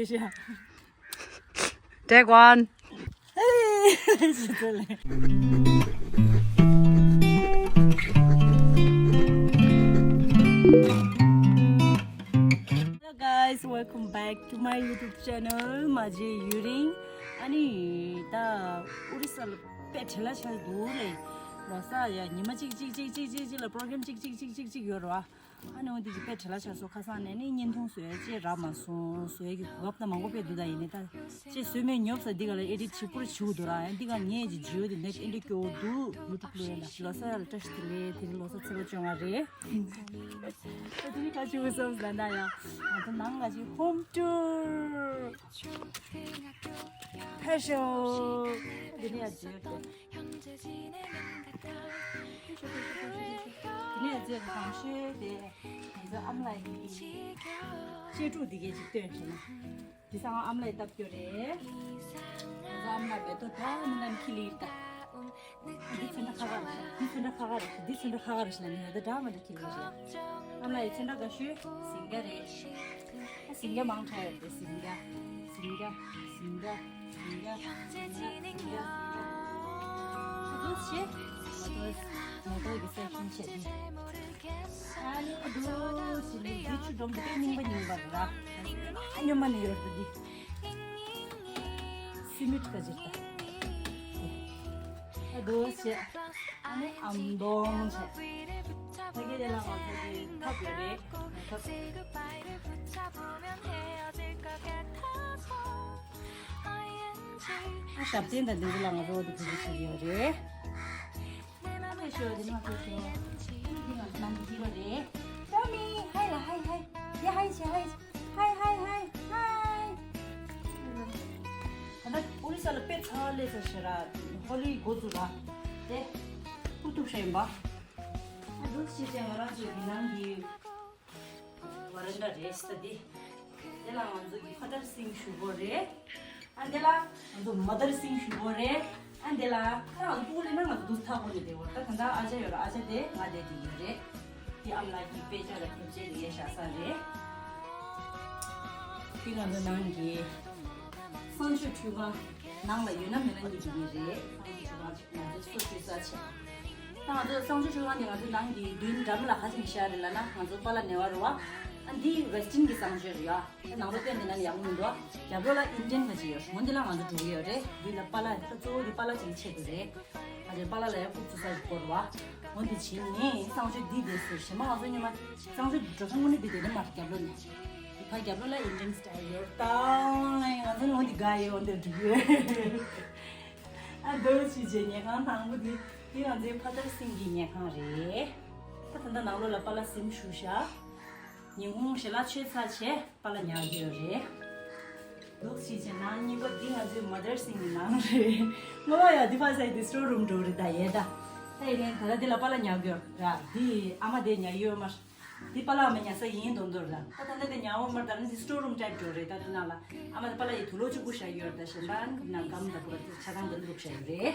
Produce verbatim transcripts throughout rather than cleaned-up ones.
Take one. Hello guys, welcome back to my YouTube channel. མ་གཞི་ཡུ་རིང་། ཨ་ནི་ད་ཨོ་རི་ས་ལ་དཔེ་བྲེལ་བ་ཆགས་འདུག་ལེ། ལོ་གསར་ཡ་ཉི་མ་གཅིག་གཅིག་གཅིག་གཅིག་གཅིག་གཅིག་ལ་པོ་རོ་གྷ་རམ་གཅིག་གཅིག་གཅིག་གཅིག་གཅིག་ཡོད་རེད་བ། ཨ་ནི་འོ་འདི་གི་དཔེ་བྲེལ་བ་ཆགས་སོང་། ཁ་སང་ནས་ནི་བརྙན་ཐུང་བཟོ་ཡ་ཅེས་རག་མ་སོང་། བཟོ་ཡ་གི་གོ་སྐབས་ད་མང་པོ་དཔེ་འདུག་ད་ཡིན་ནའི་ད་ཅེས་བཟོས་མེད་ཉོབ་ས་འདི་ག་ལ་ཨེ་ཌིཊ་བྱེད་པོ་རེ་བྱེད་དགོས་འདུག་ར། ཡང་འདི་ག་ངས་ཀྱི་ཇིའོ་དེ་ནེཊ་ཨེ་འདྲ་སྐྱོ་བོ་འདུག་ཡུ་ཊུབ་བླུག་ཡ་ལ། ལོ་གསར་ཡ་ལ་བཀྲ་ཤིས་བདེ་ལེགས། དེ་རིང་ལོ་གསར་ཚེས་པ་བཅོ་ལྔ་རེད། ད་དེ་རིང་ཁ་ཆུ་བཟོ་ཟ་ན་ཡང་ང་ཚོ་ནང་ང་ཅིག་ཧོམ་ཊུར་ཕེབས་ཤོག་འདི་ནས་ཡ་ཇིའོ་དེ། དེ་ནས་རྗེས་ལ་གང་ཤོས་དེ་ང་ཚོ་ཨ་མ་ལགས་ཀྱི་གཅེས་ཕྲུག་འདི་གས་ཅིག་སྟོན་བྱས་ན། འདི་ཚང་ཨ་མ་ལགས་ཀྱིས་བཏབ་རྒྱུ་རེད། ང་ཚོ་ཨ་མ་ལགས་མེ་ཏོག་འདྲ་མི་འདྲ་ཁྱེར་ལེ་ཡིན་ད། འདི་ཚོ་འདྲ་ཁ་ཁ་རེད་ཤག་འདི་ཚོ་འདྲ་ཁ་ཁ་རེད་ཤག་འདི་ཚོ་འདྲ་ཁ་ཁ་རེད་ཤག་ལབ་ནས་ང་ཚོ་འདྲ་མི་འདྲ་ཁྱེར་ལེ་ཤག་ཨ་མ་ལགས་ཡི་ཚོ་འདྲ་ག་ཤོས་ཟིང་ག་རེད། ཟིང་ག་མང་དྲགས་ཡོད་རེད། ཟིང་ག་ཟིང་ག་ཟིང་ག་ཟིང་ག་ཟིང་ག་ཟིང་ག་ཨ་འདུག་བྱས། ཨ་འདུག་མེ་ཏོག་གི་སེ་ཤན་བྱས་ཏེ། ཨ་ནི་ཨ་འདུག་བྱས་ནས་འདི་ཆུ་སྒྲོམ་དེ་དཔེ་རྙིང་པ་རྙིང་པ་རེད་ར། ཨ་སྔོན་མ་ནས་ཡོད་རེད་འདི། སི་མེན་ཊི་ག་ཅིག་རེད་ད། ཨ་འདུག་བྱས། ཨ་ནི་ཨམ་སྡོང་བྱས། ད་ག་དེ་ལ་ང་ཚོ་གི་ཐབ་ཡོད་རེད། ཐབ། ཨ་ཞབས་བརྟན་དང་འདི་ཚོ་ལ་ང་ཚོ་འདི་བུ་བུ་བྱེད་ཀྱི་ཡོད་རེད། ཨ་ཕེབས་ཤོག་འདི་ནང་ཕེབས་ཤོག་འདི་ང་ཚོ་ནང་གི་འདི་རེད། ཊོ་མི། ཧའི་ལ་ཧའི་ཧའི། ཡ་ཧའི་བྱེད་ཧའི། ཧའི་ཧའི་ཧའི་ཧའི། ད་ལྟ་ཨོ་རི་ས་ལ་དཔེ་ཚ་བ་སླེབས་ཚར་ཤག་ར། ཧོ་ལི་འགོ་བཙུགས་ར། དེ་ཧུ་ཐུག་ཤ་ཡིན་པ། ཨ་འདུག་བྱས་བྱས་ང་རང་ཚོའི་འདི་ནང་གི་ཝ་རན་ཌ་རེད་ས་འདི། དེ་ལ་ང་ཚོ་གི་ཕ་དར་སིང་ཞུ་གོ་རེད། ཨ་འདི་ལ་ང་ཚོ་མ་དར་སིང་ཞུ་གོ་རེད། ཨ་འདི་ལ་ད་ང་ཚོ་སྤུ་གུ་ལས་ན་ང་ཚོ་འདུག་ཐག་གོ་ནས་བསྡད་གོ། ད་ད་ལྟ་ཨ་ཅག་ཡོད་ར། ཨ་ཅག་དེ་ང་བསྡད་དེ་ཡོད་རེད། དེ་ཨ་མ་ལགས་ཀྱི་དཔེ་ཆ་ལ་ཁྱབ་ཆེ་ལས་བཞག་ས་རེད། དེ་ང་ཚོ་ནང་གི་གསང་སྤྱོད་ཁྲུས་ཁང་ནང་ལ་ཡོད་ན་མེད་ན་གཉིས་ཀྱི་གཉིས་རེད། གསང་སྤྱོད་ཁྲུས་ཁང་ང་ཚོ་སོ་བཅུ་རྩ་ཆེ། ད་ང་ཚོ་གསང་སྤྱོད་ཁྲུས་ཁང་དེ་ང་ཚོ་ནང་གི་མདུན་འགྲམ་ལ་ག་ཅིག་བཞག་རེད་ལབ་ན་ང་ཚོ་པཱ་ལགས་ནེ་ཝ་རུ་བ། ཨ་འདི་ཝེ་སི་ཊན་གྱི་གསང་སྤྱོད་རེད་ཡ། ད་ནང་ལོགས་སྟོན་དེ་ན་ཡག་པོ་མི་འདུག་རྒྱབ་ལོགས་ལ་ཨིན་ཌི་ཡན་ག་ཅིག་ཡོད། འོ་འདི་ལ་ང་ཚོ་འགྲོ་གི་ཡོད་རེད། མདུན་ལ་པཱ་ལགས་ད་གཙོ་བོ་འདི་པཱ་ལགས་ཅིག་ཆེད་དུ་རེད། ང་ཚོའི་པཱ་ལགས་ལ་ཡང་ཁུག་ཙི་ས་ཞིག་བསྐོར་བ། འོ་འདི་བྱིན་ནས་གསང་སྤྱོད་འདི་བསྡད་ཟེར། གཞན་མ་ང་ཚོ་སྔོན་མ་གསང་སྤྱོད་འགྲོ་ས་དངོས་གནས་འདི་བསྡད་ནི་མ་རེད། རྒྱབ་ལོགས་ནས་འདི་ཕར་རྒྱབ་ལོགས་ལ་ཨིན་ཌི་ཡན་སི་ཊལ་ཡོད་ད། ང་ཚོ་ནི་འོ་འདི་དགའ་ཡོད། འོ་འདིར་འགྲོ་གི་ཡོད། ཨ་འདུག་བྱས་བྱས་ཉལ་ཁང་དང་པོ་འདི། འདི་ང་ཚོའི་ཕ་དར་སིང་གི་ཉལ་ཁང་རེད། ད་ད་ལྟ་ནང་ལོགས་ལ་པཱ་ལགས་གཟིམ་ཞུགས་ཤག་ཉིན་གུང་ཞལ་ལག་མཆོད་ཚར་བྱས་པཱ་ལགས་ཉལ་གི་ཡོད་རེད། འདུག་བྱས་བྱས་ནང་གཉིས་པ་འདི་ང་ཚོའི་མ་དར་སིང་གི་ནང་རེད། སྔོན་མ་ཡང་འདི་ཕར་ཚུར་འདི་སི་ཊོར་རུམ་འགྲོ་རེད་ད་ཡས་ད། ད་ཡིན་ནའི་ད་ལྟ་འདི་ལ་པཱ་ལགས་ཉལ་གི་ཡོད་ར། འདི་ཨ་མ་དེ་ཉལ་ཡོད་མ་རེད། འདི་པཱ་ལགས་ཨ་མ་ཉལ་ས་ཡིན་མདོག་མདོག་རེད་ད། ད་ད་ལྟ་དེ་ཉལ་འོང་མ་རེད། ད་ནི་འདི་སི་ཊོར་རུམ་ཊའིབ་འགྲོ་རེད། ད་འདི་ནང་ལ་ཨ་མ་དང་པཱ་ལགས་ཡི་དུག་ལོག་གཅིག་པུ་བཞག་ཡོད་རེད་ད། གཞན་པ་འདི་ནང་སྒམ་དང་པོ་ལ་ཆ་ཚང་འདི་བླུགས་བཞག་ཡོད་རེད།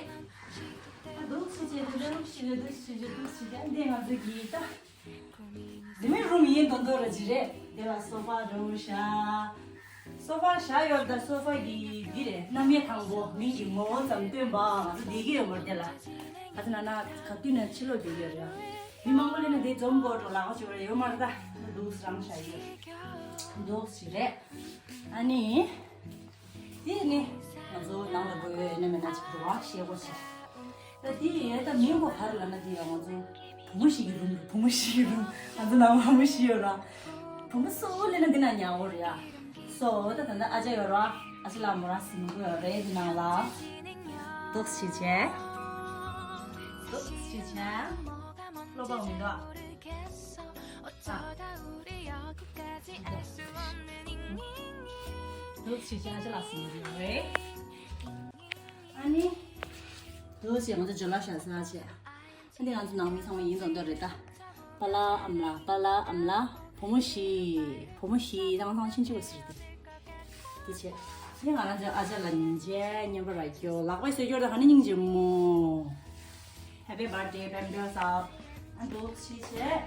ད་འདུག་བྱས་བྱས་འདི་འདྲ་བླུགས་བྱས་འདུག་བྱས་བྱས་འདུག་བྱས་བྱས་འདི་ང་ཚོ་གི་ད། ལིབ་ཝིང་རུམ་ཡིན་མདོག་མདོག་ར་ཅིག་རེད། དེ་ལ་སོ་ཕ་འདྲ་བོ་བཞག་སོ་ཕ་བཞག་ཡོད་ད། སོ་ཕ་གི་འདི་རེད། རྣམ་དབྱེ་དང་པོ་མིང་གི་ངོ་བོ་ཙམ་སྟོན་པ། ང་ཚོ་བསྡད་ཀྱི་ཡོད་མ་རེད། དེ་ལ་ག་ཚོད་ན་ན་ག་དུས་ན་ཕྱི་ལོགས་བསྡད་ཀྱི་ཡོད་རེད། མི་མང་པོ་སླེབས་ན་དེ་འཛོམས་དགོས་འགྲོ་ལག་པ་ཅིག་རེད་ཡོད་མ་རེད་ད། འདུག་སེ་རང་བཞག་ཡོད། འདུག་སེ་རེད། ཨ་ནི། དེ་ནི་ང་ཚོ་ནང་ལ་དགོས་ཡོད་ན་མེད་ན་ཅིག་འདུག་བ་ཤེས་དགོས་ཤག་ད་དེ་ཡས་ད་མིང་གོ་ག་རེ་ལབ་ན་དེ་ཡང་ང་ཚོ་བུ་མོ་ཞིག་གི་རུམ་རེད། བུ་མོ་ཞིག་གི་རུམ། ང་ཚོ་ནང་བུ་མོ་ཞིག་ཡོད་ར། བུ་མོ་སུ་སླེབས་ན་འདི་ན་ཉལ་དགོས་རེད་ཡ། སོ་ད་ད་ལྟ་ཨ་ཅག་ཡོད་ར། ཨ་ཅག་ལགས་མོ་རང་གཟིམ་དགོས་ཡོད་རེད་འདི་ནང་ལ། འདུག་སེ་བྱས། འདུག་སེ་བྱས། བློ་ཕམ་མི་འདུག་ཨ། འདུག་སེ་བྱས་ཨ་ཅག་ལགས་གཟིམ་དགོས་ཡོད་རེད། ཨ་ནི། འདུག་སེ་ང་ཚོ་ཇོ་ལགས་ཤག་ཟ་བྱས། ཨ་ནི་ང་ཚོ་ནང་མི་ཚང་མ་ཡིན་མདོག་མདོག་རེད་ད། པཱ་ལགས་ཨ་མ་ལགས། པཱ་ལགས་ཨ་མ་ལགས། བུ་མོ་བཞི། བུ་མོ་བཞི་དང་ཚང་ཆུང་ཆུང་ཟེར་དེ། དེ་བྱས། ཨ་ནི་ང་རང་ཚོའི་ཨ་ཅག་ལགས་ཉིན་བྱས་མཉམ་པོ་ར་སྐྱོ་ལག་པ་བཟོས་སྐྱོར་ད་ག་ནི་སྙིང་རྗེ་མོ། Happy birthday, Pam Girls Up. ཨ་འདུག་སེ་བྱས།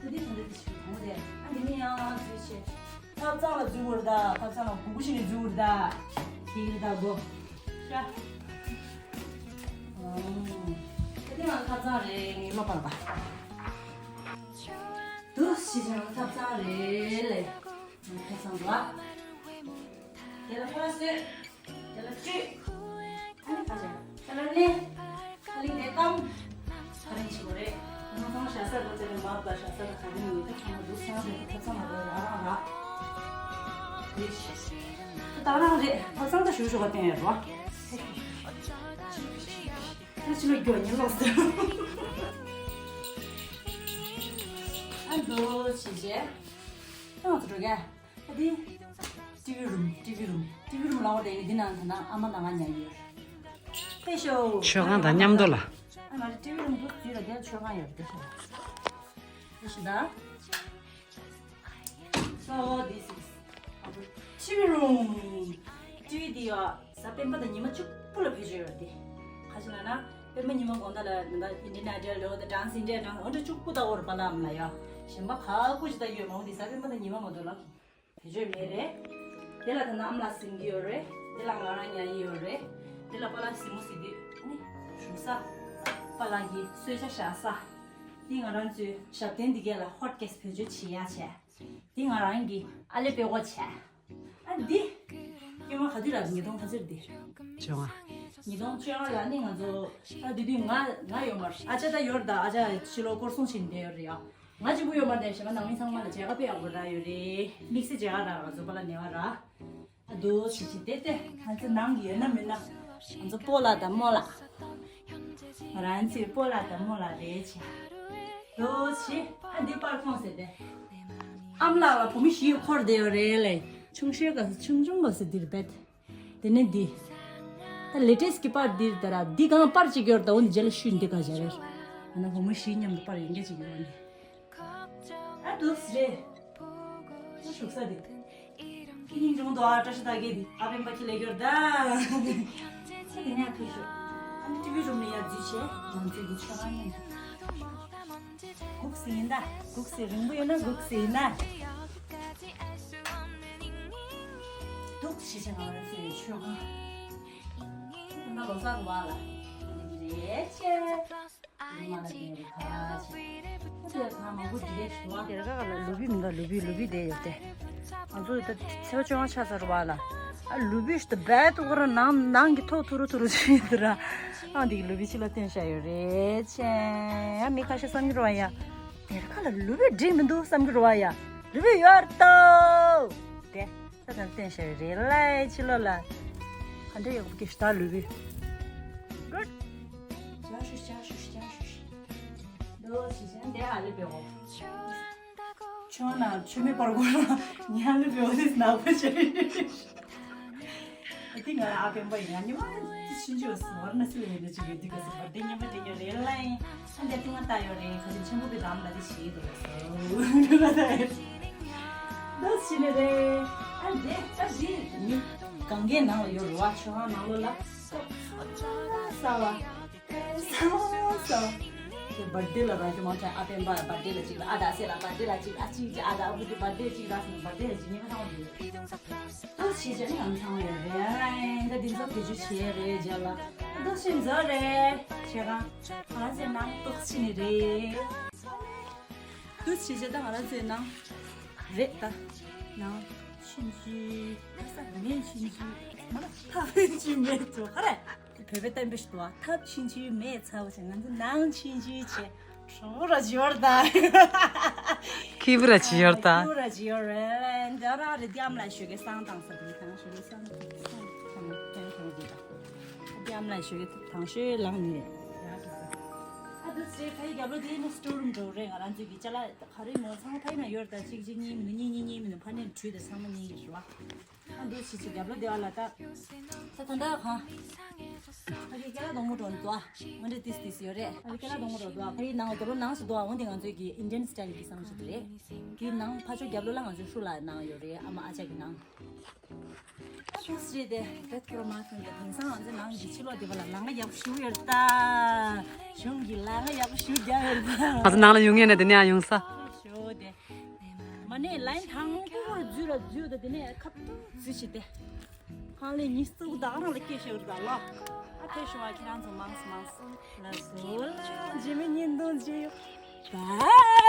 ད་དེ་ད་འདི་དེ་བྱས་བུ་མོ་དེ། ཨ་འདི་ནི་ཡང་དེ་བྱས། ཐབ་ཚང་ལ་འཛུལ་བར་ད། ཐབ་ཚང་ལ་གུ་གུ་ཞིག་ནས་འཛུལ་བར་ད། ཁྱེད་ཀྱི་ད་གོ། ཤ། ཨོ། ད་དེ་ང་ཐབ་ཚང་རེད། ངའི་བློ་པར་པ། དུ་ཞིག་ཅང་ཐབ་ཚང་རེད་ལེ། ཐབ་ཚང་དུ་ཨ། དེ་ལ་ཁ་ལག་བཟོས། དེ་ལ་བཀྲུས། ཨ་ནི་ཁ་ལག་དེ་ལ་ནི་ཁ་ལིང་དེ་བཏང་། ཁ་ལིང་ཆེ་བོ་རེད། ང་ཚང་ཤ་ཟ་དང་དེ་ལ་མར་དང་ཤ་ཟ་དང་ཁ་ལིང་ཡོད་ད། ཚང་མ་འདུག་སང་རེད། ཐབ་ཚང་ལ་རོགས་རང་རང་རག་རེད། ད་རང་རེད། ཐབ་ཚང་ད་ཞུ་ཞུ་བ་བསྟན་ཡོད་རོ། ད་ཕྱི་ལོ་རྒྱུ་ཉིན་ལོག་ཟེར། ཨ་འདུག་བྱས་བྱས། ང་ཚོ་འགྲོ་གས། ཨ་དེ། ཊི་ཝི་རུམ། ཊི་ཝི་རུམ། ཊི་ཝི་རུམ་ལ་འོ་དེ་ནི་འདི་ནང་ད་ན་ཨ་མ་དང་ང་ཉལ་ཡོད། ཕེ་ཤོ། མཆོད་ཁང་དང་མཉམ་དུ་ལ། ཨ་ང་རེ་ཊི་ཝི་རུམ་འདུག་དུས་ལ་དེར་མཆོད་ཁང་ཡོད་དེ་ཤོ། དེ་ཤི་ད། So this is ཊི་ཝི་རུམ། ཊི་ཝི་དེ་ཡོད། གཟའ་སྤེན་པ་དང་ཉི་མ་གཅིག་པུ་ལ་བེད་སྤྱོད་ཡོད་དེ། ག་ཅི་ལ་ན། སྤེན་པ་ཉི་མ་དགོང་དག་ལ་ད་ལྟ་Indian Idol ལོ་དང་Dance India དང་འོ་འདྲ་གཅིག་པུ་ལྟ་བོར་པ་ལ་ཨམ་ལ་ཡ། གཞན་པ་ག་གུ་ཅི་ལྟ་ཡོད་མ་འོང་དེ་གཟའ་སྤེན་པ་དང་ཉི་མ་མ་གཏོགས་ལ་བེད་སྤྱོད་མེད་རེད། དེ་ལ་ད་ནི་ཨམ་ལ་སིང་གི་ཡོད་རེད། དེ་ལ་ང་རང་ཉལ་ཡི་ཡོད་རེད། དེ་ལ་པ་ལགས་སི་མོ་སི་དེ་ནི་བཞུགས་ས། པ་ལགས་ཀྱི་གསོལ་ཇ་བཞག་ས། དེ་ང་རང་ཚོའི་ཞབས་བརྟན་འདི་གས་ལ་ཧོ་ཊི་ཀེ་སི་བེད་སྤྱོད་བྱེད་ཡ་བྱས། དེ་ང་རང་གི་ཨ་ལེ་པེ་གོ་བྱས། ཨ་འདི། སྐྱེས་མ་ག་དུས་ལ་ཉིས་སྟོང་ག་ཚོད་འདི། བཅོ་ལྔ། ཉིས་སྟོང་བཅོ་ལྔ་ལ་ནི་ང་ཚོ། ཨ་དེ་དུས་ང་ང་ཡོད་མ་རེད། ཨ་ཅག་ད་ཡོད་རེད་ད། ཨ་ཅག་ཕྱི་ལོ་སྐོར་སྲུང་བྱེད་བསྡད་ཡོད་རེད་ཡ། ང་གཅིག་པུ་ཡོད་མ་རེད། གཞན་པ་ནང་མི་ཚང་མ་ལ་མཇལ་ཁ་དཔེ་ཡག་པོ་རག་ཡོད་རེད། དམིགས་བསལ་མཇལ་ཁ་རག་ར་བཟོ་པ་ལ་ཉེ་བ་ར། ཨ་འདུག་ཟེར་གྱི་དེ་དེ་ང་ཚོ་ནང་གི་ཡོད་ན་མེད་ན། ང་ཚོ་སྤོ་ལགས་དང་རྨོ་ལགས། ང་རང་ཚོའི་སྤོ་ལགས་དང་རྨོ་ལགས་རེད་ཆེ། འདུག་ཟེར། ཨ་འདི་པར་ཁོང་ཟེར་ཏེ། ཨམ་ལགས་ལ་བུ་མོ་བཞི་འཁོར་བསྡད་ཡོད་རེད་ལེ། ཆུང་ཤོས་ག་ཆུང་ཆུང་ག་ཟེར་འདིར་བེད། དེ་ནས་འདི། ད་ལེ་ཊེ་སི་ཊི་གི་པར་འདིར་ད་ར་འདི་གང་པར་གཅིག་ཡོད་རེད་ད། འོ་འདི་རྗེས་ལ་ཤུལ་འདི་ག་བྱ་རེད། ང་ན་བུ་མོ་བཞི་མཉམ་དུ་པར་ཡོད་མཁན་ཅིག་ཡོད་ནི། ཨ་འདུག་ཟེར། ཨ་བཞུགས་ས་འདི། ཁྱི་སྙིང་རྗེ་མོ་འདུག་ཨ། བཀྲ་ཤིས་རྟགས་བརྒྱད་འདི་ཨ་སྤེན་པ་ཁྱི་ལས་སྐྱོར་ད། ཨ་དེ་ནས་ཕེབས་ཤོག་ཨ་ནི་ཊི་ཝི་རུམ་ནས་ཡར་འཛུལ་བྱས་ང་ཚོའི་གི་མཆོད་ཁང་ཡིན། སྒུག་སེ་ཡིན་ད། སྒུག་སེ་རིང་པོ་ཡོད་ན་སྒུག་སེ་ཡིན་ན། འདུག་ཞེས་བྱ་ང་རང་ཚོའི་མཆོད་ཁང་། ད་ལོ་གསར་རུ་བ་ལ། རེད་ཆེ། ཨ་ཡིན་ཅི། ཁ་ཆེ། ཁ་མང་པོ་འདི་རེད་ཞུ་བ། དེར་ག་ལ་ལུ་བི་མི་འདུག་ལུ་བི་ལུ་བི་དེ་ཡོད་དེ། ང་ཚོ་ད་ཚེས་པ་བཅོ་ལྔ་ཆགས་ཚར་བ་ལ། ཨ་ལུ་བི་ཞུ་ད་བད་དུ་ཁོ་རང་ནང་ནང་གི་ཐོག་ཐུ་རུ་ཐུ་རུ་ཆུ་ཡིན་དུ་ར། ཨ་འདི་གི་ལུ་བི་ཕྱི་ལ་བཏོན་བཞག་ཡོད་རེད་ཆེ། ཨ་མི་ཁ་ཤས་བསམ་གྱི་རེད་བ་ཡ། དེར་ག་ལ་ལུ་བི་འགྲིག་མི་འདུག་བསམ་གྱི་རེད་བ་ཡ། ལུ་བི་ཡོད་དོ། དེ། ད་ད་བསྟན་ཤར་རེ་ལའི་ཕྱི་ལོ་ལ། ག་འདྲ་ཡག་པོ་སྐྱེ་ཤི་ད་ལུས་པའི། Good. ཅག་ཤུ་ཅག་ཤུ་ཅག་ཤུ། འདོ་ཞི་ཅང་དེ་ཧ་ལི་པེ་འོ། ཆོ་ན་ཆོ་མེ་པར་གོ་ར་ཉ་ལི་པེ་འོ་དེ་ན་པ་ཆེ། ཨ་དེ་ང་ཨ་པེན་པ་ཡིན་ང་ཉི་མ་དེ་ཤིན་ཅི་བ་སི་བར་ན་སི་ལ་ཡོད་ན་ཅི་གེ་དེ་ག་སི་བར་དེ་ཉི་མ་དེ་ཉོ་རེ་ལའི། ཨ་འདི་ཐུང་ང་ལྟ་ཡོད་རེད། ཁ་ཆེམ་ཆེན་པོ་གི་འདམ་ལ་དེ་ཞིག་འདུག་ལ་སོ། འདུག་ལ་ད་ཡོད། འདུག་ཕྱི་ནས་རེད། ཨ་འདི་ད་འདི་མི་གང་གའི་ནང་ལ་ཡོད་རེད་བ། ཆོས་ཁང་ནང་ལོགས་ལ་ས་ས་བ་ས་ས་བ། དེ་བར་ཌེ་ལ་ར་ཅོ་མང་ཆ་ཨ་པེན་པ་བར་ཌེ་ལ་གཅིག་ལ་ཨ་ད་སེ་ལ་བར་ཌེ་ལ་གཅིག་ཨ་གཅིག་གཅིག་ཨ་ད་ཨ་བུ་དེ་བར་ཌེ་གཅིག་ར་སོང་བར་ཌེ་ལ་གཅིག་ཉི་མ་ཚང་བ་འདུག་ཨ་ཕྱི་ཆ་ནི་ཨང་ཚང་ཡོད་རེད། ཨ་ད་འདི་ཚོ་བེད་སྤྱོད་བྱེད་རེད་རྗེས་ལ། ཨ་འདུག་ཕྱི་འཛོལ་རེད་ཆེ་གང་། ང་རང་ཚོའི་ནང་འདུག་ཕྱི་ནི་རེད། འདུག་ཕྱི་ཆ་ད་ང་རང་ཚོའི་ནང་རེད་ད། ནང་ཕྱིན་ཅི་ཁ་ས་མེད་ཕྱིན་ཅི་མ་ལ་ཐབས་ཕྱིན་ཅི་མེད་ཚོ་ག་རེད། བོད་པའི་གཏམ་དཔེ་ཞིག་འདུག་ཨ། ཐབས་ཕྱིན་ཅི་མེད་ཚ་བ་ཆེ། ང་ཚོ་ནང་ཕྱིན་ཅི་ཆེ། གྲོང་ར་ཇི་བར་ད། ཁི་བུ་ར་ཇི་ཡོར་ད། ཁི་བུ་ར་ཇི་ཡོར་རེད། འདི་ར་རེད། འདི་ཨམ་ལ་ཞོགས་ཀས་སང་དང་ས་དེ་དང་ཞོགས་ཀས་སང་དང་སང་དང་དང་དང་དེ་དང་། འདི་ཨམ་ལ་ཞོགས་ཀས་དང་ཞོགས་ལངས་ནི་རེད། ཨ་འདི་ཚེ་ཕའི་རྒྱབ་ལོ་དེ་ནི་སི་ཊོར་རུམ་འགྲོ་རེད། ང་རང་ཚོའི་གི་ཅ་ལག་ག་རེ་མོ་ཚང་མ་ཕ་ཡི་ན་ཡོར་ད། གཅིག་གཅིག་གཉིས་མི་འདུག་གཉིས་གཉིས་གཉིས་མི་འདུག་ཕ་ནས་བྲུས་ད་ཚང་མ་གཉིས་ཀྱི་རེད་བ། ཨ་འདུག་ཕྱི་ཕྱི་རྒྱབ་ལོ་དེ་བ་ལ་ད། ད་ད་ད་གང་། ཨ་རི་ཀེ་ལ་དོང་མོ་འགྲོ་འདུག་ཨ། ང་འདྲ་ཏིས་ཏིས་ཡོད་རེད། ཨ་རི་ཀེ་ལ་དོང་མོ་འགྲོ་འདུག་ཨ། ཕ་རི་ནང་རྒྱབ་ལོ་ནང་སུ་འདུག་ཨ། འོན་ཏེ་ང་ཚོའི་གི་ཨིན་ཌི་ཡན་སི་ཊལ་གི་བསམ་ཞིག་རེད། དེའི་ནང་ཕ་ཕྱོགས་རྒྱབ་ལོ་ལ་ང་ཚོའི་ཧྲུ་ལ་ནང་ཡོད་རེད། ཨ་མ་ཨ་ཅག་གི་ནང་། ཨ་ཏིས་རེད་དེ་བེད་ཁོ་ར་མ་ཐོན་ཏེ་དེང་སང་ང་ཚོའི་ནང་གི་ཕྱི་ལོགས་དེ་བ་ལ་ལམ་ཁ་ཡག་པོ་ཞིག་ཡོད་རེད་ད། གཞུང་གི་ལམ་ཁ་ཡག་པོ་ཞིག་རྒྱག་ཡོད་རེད་ད། ང་ཚོ་ནང་ལ་ཡོང་ངེས་ནས་དེ་ནས་ཡང་ཡོང་ས། ཞོ་དེ། མ་ ཨ་ནི་ལན་དང་པོ་བར་འཛུལ་ལ་འཛུལ་དང་དེ་ནས་ཁ་ཐུག་འཛུལ་བྱས་ཏེ། ཧང་ལེ་ཉིས་སྟོང་ད་རང་ལ་སྐད་ཤོར་ད་ལ། ཨ་ཐེ་ཤོ་བ་ཁྱེད་རང་ཚོ་མང་སུ་མང་སུ། ལ་སོ་ལ་འཇིགས་མེད་གཉིས་འདོན་བྱས་ཡོད། ད།